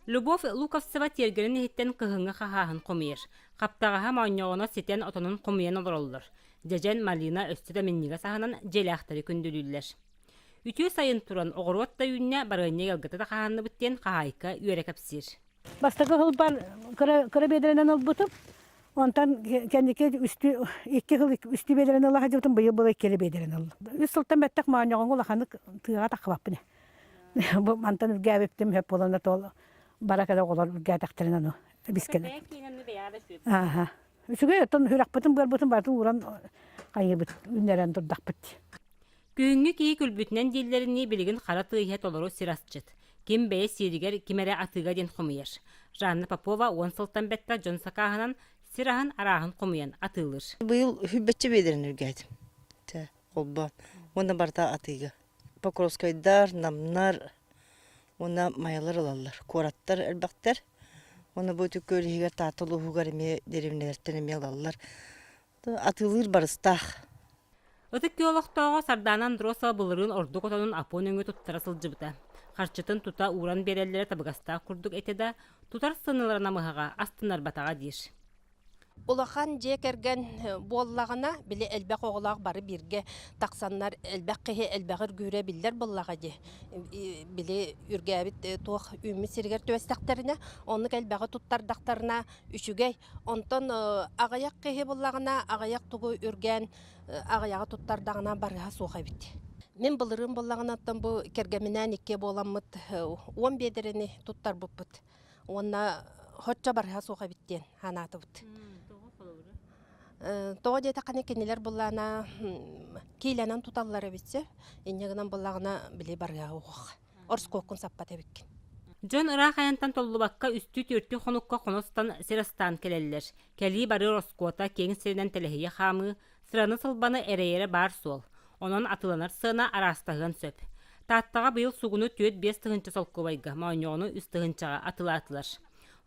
Любовь Луковцева тиэргэнин иһиттэн кыһыҥҥы хаһааһын хомуйар. Хаптаҕаһа моонньоҕоно ситэн отонун хомуйан олороллор. Дьэдьэн, малина өссө да минньигэс аһынан дьиэлээхтэри күндүлүүллэр. Үтүө сайын туран оҕуруот да үүннэ, барыанньа ыалгыта да хаһаанныбыт диэн хаһаайка үөрэ кэпсиир. Бастакы сылбар кыра, кыра биэдэрэнэн ылбытым. Онтон кэнники үстүү, икки сыл үстүү биэдэрэнэн ыла сылдьыбытым, быйыл была иккилэ биэдэрэнэн ыллым. Үс сылтан бэттэх моонньоҕоҥҥо улаханнык тыаҕа таххыбаппын. Бу мантан үргээбиптим сөп буолан тоол бара кэлэ оҕолор үргээтэхтэринэ ону бискэлэр. Ааха. Үчүгэй оттон сүрэхпитин быарбытын барытын ууран хайыыбыт үүннэрэн турдахпыт. Күһүҥҥү киһи күлбүтүнэн дииллэринии билигин хара тыа иһэ толору сир асчыт. Ким бэйэ сииригэр, ким эрэ атыыга диэн хомуйар. Жанна Попова уон сылтан бэттэх дьон сакааһынан сир аһын арааһын хомуйан атыылыыр. Быйыл сүүрбэччэ биэдэрин үргээтим. Чэ, холбоон. Уонна барыта атыыга. Покровскайдар, Намнар уонна Майалар ылаллар. Куораттар элбэхтэр. Уонна бу Ытык Күөл иһигэр Таатта улууһугар эмиэ дэриэбинэлэртэн эмиэ ылаллар. Атыылыыр барыстаах. Ытык Күөл олохтооҕо Сардаана Андросова былырыын ордук отонун АПО нөҥүө туттара сылдьыбыта. Харчытын тута ууран биэрэллэрэ табыгастаах курдук этэ да, тутар сыаналара намыһаҕа астынарбатаҕа диир. Улахан дьиэ кэргэн буоллаҕына, били элбэх оҕолоох бары бииргэ тахсаннар элбэх киһи элбэҕи үргүүрэ биллэр буоллаҕа дии. Били үргээбит туох үүммүт сиригэр түбэстэхтэринэ, оннук элбэҕи туттардахтарына үчүгэй. Онтон аҕыйах киһи буллаҕына, аҕыйах тугу үргээн аҕыйаҕы туттардаҕына барыһа суох эбит. Мин былырыын буоллаҕына бу кэргэминээн иккиэ буоламмыт уон биэдэрэни туттарбыппыт. Уонна соччо барыһа суох эбит диэн санаатыбыт. Тоҕо диэтэххинэ кинилэр буллаана киилэнэн туталлар эбит Инньэ гынан буллаҕына били барыһа уох. Орскуоккун саппат эбиккин. Дьон ыраах айантан толлубакка үстүү-түөртүү хонукка хоно сытан сир астаан кэлэллэр. Кэлии барыы ороскуота киэҥ сиринэн тэлэһийэ хаамыы, сыраны-сылбаны эрэйэрэ баар суол. Онон атыыланар сыана араастаһыан сөп. Тааттаҕа быйыл сугуну 4-5 тыһыынча солкуобайга, моонньоҕону 3 тыһыынчаҕа атыылаатылар.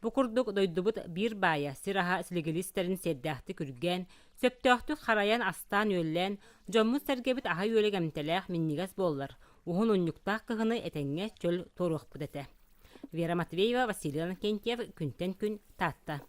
Бу курдук дойдубут биир баайа сир аһа силигилии ситэрин сиэрдээхтик үргээн, сөптөөхтүк харайан астаан-үөллээн, дьоммут-сэргэбит аһа-үөлэ кэмтэлээх минньигэс буоллар, уһун унньуктаах кыһыны этэҥҥэ чөл туоруохпут этэ. Вера Матвеева, Василий Иннокентьев, Күнтэн күн, Таатта.